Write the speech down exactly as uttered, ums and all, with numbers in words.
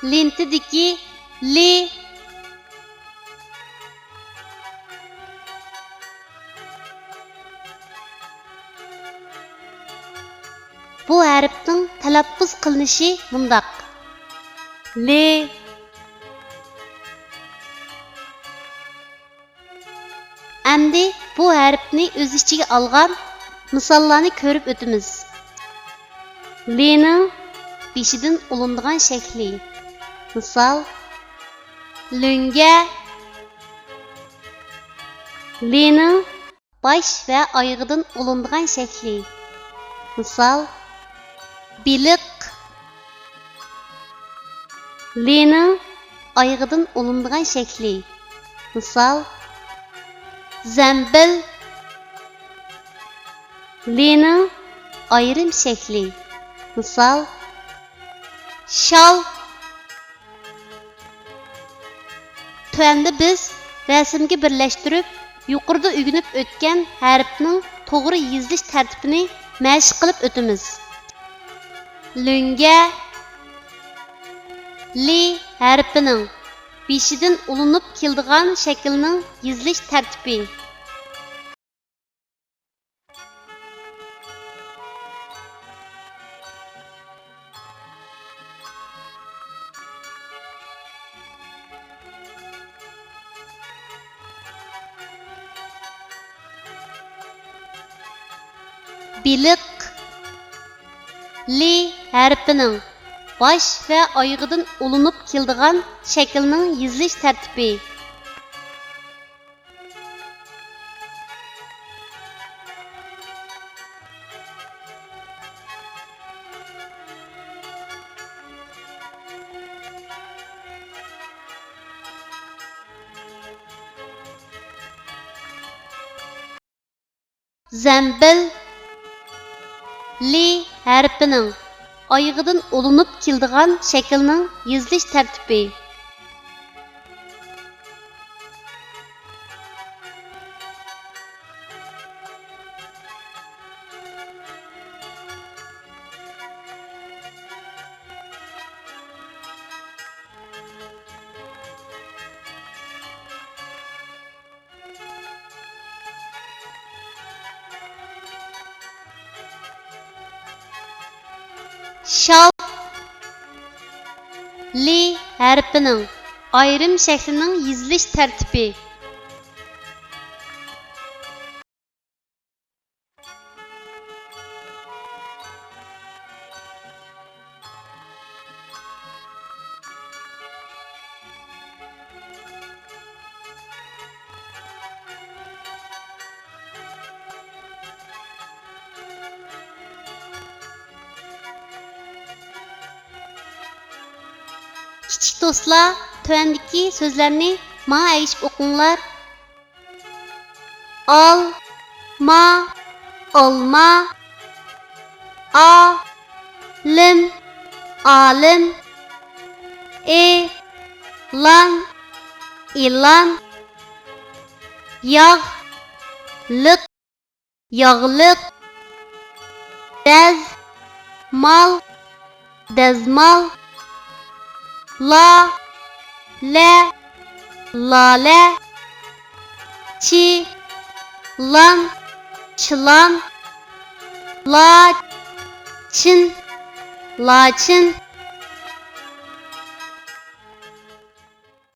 لېنتىدىكى لى. بۇ ھەرپنىڭ تەلەپپۇز قىلىنىشى مۇنداق: لى. ئەمدى بۇ ھەرپنى ئۆز ئىچىگە ئالغان مىساللارنى كۆرۈپ ئۆتىمىز. لىنىڭ بېشىدىن ئۇلىنىدىغان شەكلى. مىسال، لۆڭگە. لىنىڭ باش ۋە ئايىغىدىن ئۇلىنىدىغان شەكلى. مىسال، بېلىق. لىنىڭ ئايىغىدىن ئۇلىنىدىغان شەكلى. مىسال، زەمبىل. لىنىڭ ئايرىم شەكلى. مىسال، شال. تۆۋەندە بىز رەسىمگە بىرلەشتۈرۈپ، يۇقىرىدا ئۆگىنىپ ئۆتكەن ھەرپنىڭ توغرا يېزىلىش تەرتىپىنى مەشىق قىلىپ ئۆتىمىز. لۆڭگە، لى ھەرپىنىڭ بېشىدىن ئۇلىنىپ كېلىدىغان شەكىلنىڭ يېزىلىش تەرتىپى. بېلىق. لى ھەرپىنىڭ باش ۋە ئايىغىدىن ئۇلىنىپ كېلىدىغان شەكىلنىڭ يېزىلىش تەرتىپى. زەمبىل. لى ھەرپىنىڭ ئايىغىدىن ئۇلىنىپ كېلىدىغان شەكىلنىڭ يېزىلىش تەرتىپى. شال. لى ھەرپىنىڭ ئايرىم شەكلىنىڭ يېزىلىش تەرتىپى. كىچىك دوستلار، تۆۋەندىكى سۆزلەرنى ماڭا ئەگىشىپ ئوقۇڭلار. ئال، ما، ئالما. ئا، لىم، ئالىم. ئى، لان، ئىلان. ياغ، لىق، ياغلىق. دەز، مال، دەزمال. لا، لە، لالە. چى، لان، چىلان. لا، چىن، لاچىن.